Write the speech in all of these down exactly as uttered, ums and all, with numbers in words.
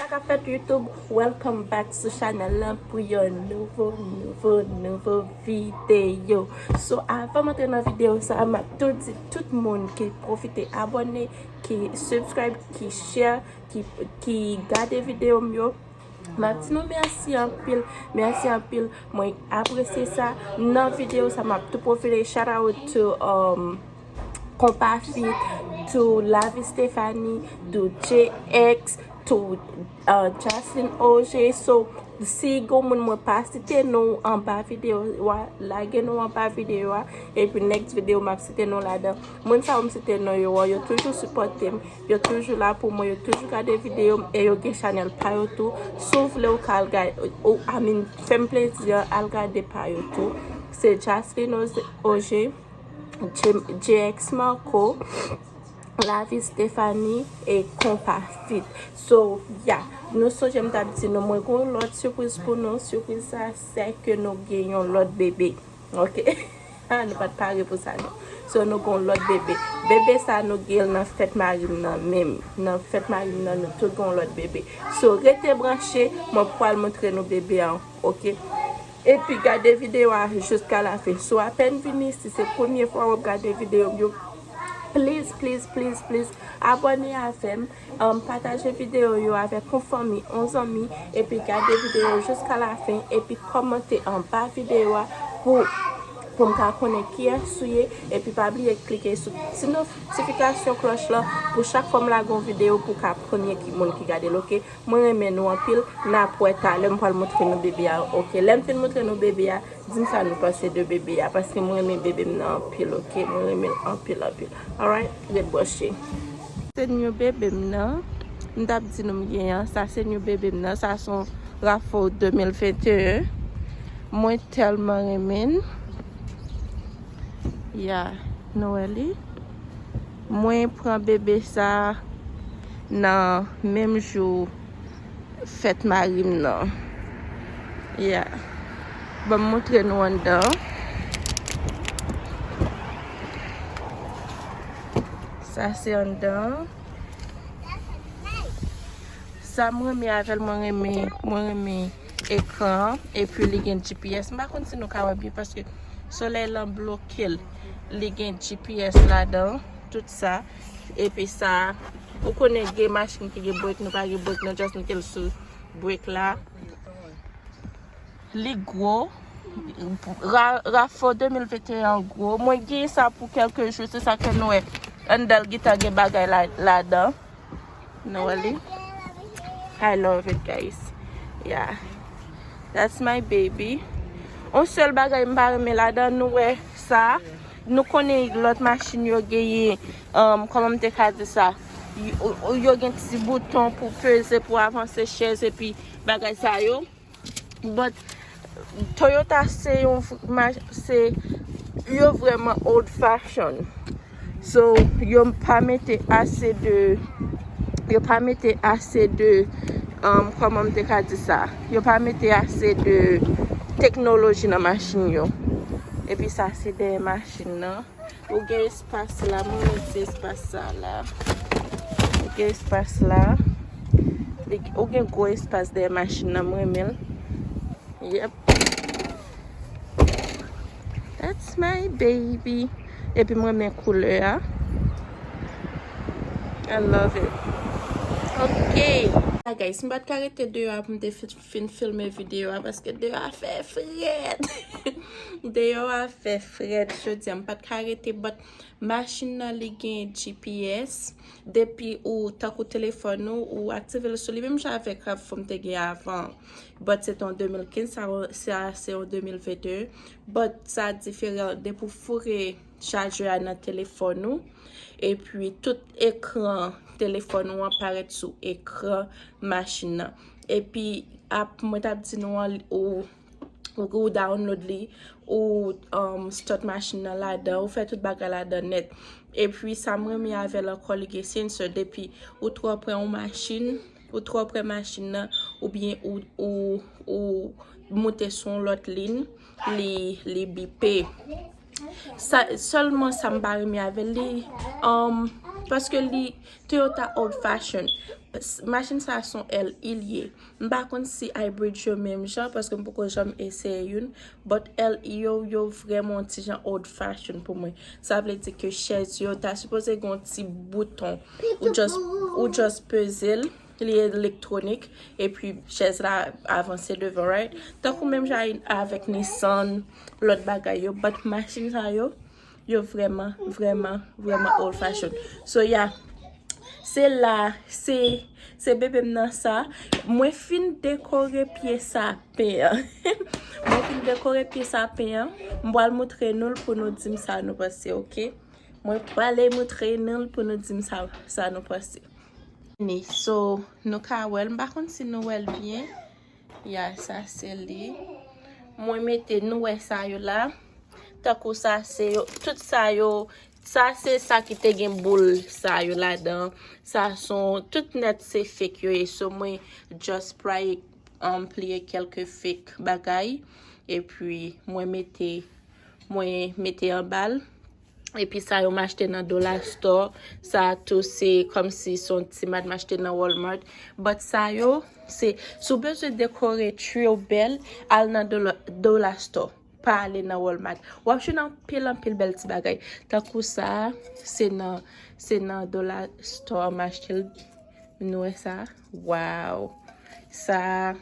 Sa k ap fèt YouTube, welcome back sou chanèl lan pou yon nouvo, nouvo, nouvo videyo. So, avan m antre nan videyo sa, m ap tou di tout moun ki pwofite abòne, ki subscribe, ki share, ki, ki gade videyo m yo, m ap di nou mèsi anpil, mèsi anpil. Mwen apresye sa. Nan videyo sa, m ap tou pwofite shout out to, um, Konpa Fit, to Lavi Stephanie, to J X, to, uh, Jocelyn Auger. So, si gon moun mwen pa site non anba videyo a, lage non anba videyo a. Epi next videyo m ap site non ladan. Moun sa yo m site non yo an, yo toujou sipòte m, yo toujou la pou mwen, yo toujou gade videyo m, e yo gen chanèl pa yo tou. Si w vle ou ka al gade, ou, I mean, fè m plezi an, al gade pa yo tou. Se Jocelyn Auger, J X Marco, Lavi Stephanie e Konpa Fit. So, yeah, nou sonje m t ap di nou, mwen gen yon lòt sipriz pou nou. Sipriz sa, se ke nou gen yon lòt bebe. Ok? Ah, nou pa t pare pou sa, non. So, nou gen yon lòt bebe. Bebe sa, nou gen l nan fèt mari m nan menm. Nan fèt mari m nan, nou tout gen yon lòt bebe. So, rete branche, mwen pral montre nou bebe an. Ok? Epi gade videyo a jiska la fen. Si w apèn vini, si se premye fwa w ap gade videyo m yo, please, please, please, please, abòne avè m, um, pataje videyo yo avèk yon fanmi, yon zanmi, epi gade videyo yo jiska la fen, epi kòmante anba videyo a pou, pou m ka konnen kiyès ou ye, epi pa bliye klike sou ti notifikasyon klòch lan pou chak fwa m lage yon videyo pou w ka premye ki, moun ki gade l, ok? Mwen renmen nou anpil. N ap wè talè, m pral montre nou bebe a, ok? Lè m fin montre nou bebe a, di m sa nou panse de bebe a, paske mwen renmen bebe m nan anpil, ok? Mwen renmen l anpil, anpil. Alright? Ret branche. Se new bebe m nan. M t ap di nou m gen an. Sa se new bebe m nan. Sa se yon Rafo de mil venteyen. Mwen tèlman renmen l. Ya, nou wè li. Mwen pran bebe sa nan menm jou fèt mari m nan. Ya. Ban m montre nou anndan. Sa se anndan. Sa m renmen avè l, mwen renmen, mwen renmen ekran an, epi li gen G P S. M pa konn si nou ka wè byen paske solèy lan bloke l. Li gen G P S ladan, tout sa. Epi sa, ou konnen gen machin ki gen brake, nou pa gen brake, nou just mete l sou brake la. Li gwo. Ra-, Rafo de mil venteyen an gwo. Mwen gen sa pou kèlke jou, se sa ke nou wè. Anndan l gentan gen bagay la, ladan. Nou wè li? I love it, guys. Yeah. That's my baby. On sèl bagay m pa renmen ladan, nou wè sa. Nou konnen lòt machin yo genyen, um, kòman m te ka di sa? Yo, yo gen ti bouton pou peze, pou avanse chèz epi bagay sa yo. But Toyota se yon v-, ma-, se, yo vrèman old fashion. So, yo pa mete ase de, yo pa mete ase de, um, kòman m te ka di sa? Yo pa mete ase de teknoloji nan machin yo. Epi sa se dèyè machin nan. Ou gen espas la, mwen renmen ti espas sa la. Ou gen espas la. Li, ou gen gwo espas dèyè machin nan, mwen renmen l. Yep. That's my baby. Epi mwen renmen koulè a. I love it. Ok. Ah, guys, m pa t ka rete deyò a pou m te fi-, fin filme videyo a paske deyò a fè frèt. Deyò a fè frèt jodi a, m pa t ka rete, but machin nan li gen G P S. Depi ou, tankou telefòn ou, ou aktive l sou li, menm jan avèk Rafo m te gen avan. But se te yon de mil kenz, sa, sa se yon de mil venteyen. But sa diferan depi w foure chajè a nan telefòn ou. Epi tout ekran telefòn ou an parèt sou ekran machin nan. Epi ap, mwen t ap di nou an, ou, ou, ou download li, ou, um, start machin nan ladan, ou fè tout bagay ladan nèt. Epi sa m renmen avè l ankò, li gen sensor, depi ou twò pre yon machin, ou twò pre machin nan, oubyen ou, ou, ou moute sou yon lòt liy, li, li bipe. Sa, sèlman sa m pa renmen avè l, li, um, paske li Toyota old fashion. S- Machin sa a se yon L E li ye. M pa konn si hybrid yo menm jan, paske m poko janm eseye youn. But L E yo, yo vrèman yon ti jan old fashion pou mwen. Sa vle di ke chèz yo ta sipoze gen yon ti bouton. Ou just, ou just peze l, li elektwonik, epi chèz la avanse devan, right? Tankou menm jan avèk Nissan, lòt bagay yo, but machin sa yo, yo vrèman, vrèman, vrèman old fashion. So, yeah, se la, se, se bebe m nan sa. Mwen fin dekore pye sapen an. Mwen fin dekore pye sapen an. M pral montre nou l pou nou di m sa nou panse, oke? Mwen prale montre nou l pou nou di m sa, sa nou panse. Ni, so, nou ka wè l. M pa konn si nou wè l byen. Ya, sa se li. Mwen mete, nou wè sa yo la. Tankou sa se yo, tout sa yo, sa se sa ki te gen boul sa yo ladan. Sa son, tout nèt se fake yo ye. So, mwen just pray, um, pliye kèlke fake bagay. Epi, mwen mete, mwen mete anba l. Epi sa yo m achte nan Dollar Store. Sa tou se kòmsi se yon ti mad m achte nan Walmart. But sa yo, se, si w bezwen dekore tree w bèl, al nan Dollar, Dollar Store. Pa ale nan Walmart. W ap jwenn anpil, anpil bèl ti bagay. Tankou sa, se nan, se nan Dollar Store m achte l. Nou wè sa? Wow! Sa,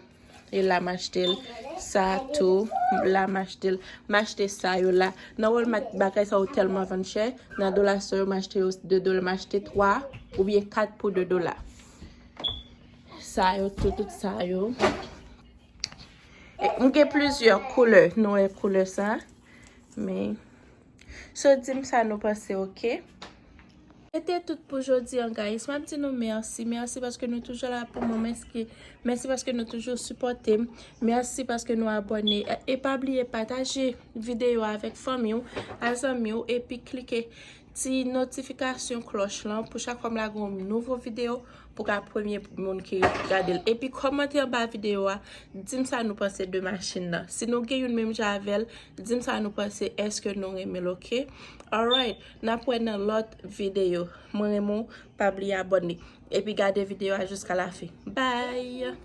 e la m achte l. Sa tou, la m achte l. M achte sa yo la. Nan Walmart, bagay sa yo tèlman vann chè. Nan Dollar Store yo, m achte yo de dola. M achte twa oubyen kat pou de dola. Sa yo tou, tout sa yo. E, m gen plizyè koulè. Nou wè koulè sa? Men, so, di m sa nou panse, oke? Se te tout pou jodi an, guys. M ap di nou mèsi. Mèsi paske nou toujou la pou mwen. Mèsi, mèsi paske nou toujou sipòte m. Mèsi paske nou abòne. E, e pa bliye pataje videyo avèk fanmi w, a zanmi w, epi klike ti notifikasyon klòch lan pou chak fwa m lage yon nouvo videyo, pou ka premye moun ki gade l. Epi kòmante anba videyo a, di m sa nou panse de machin nan. Si nou gen youn menm jan avè l, di m sa nou panse, èske nou renmen l, oke? Alright, n ap wè nan lòt videyo. Mwen renmen w, pa bliye abòne. Epi gade videyo a jiska lafen. Bye!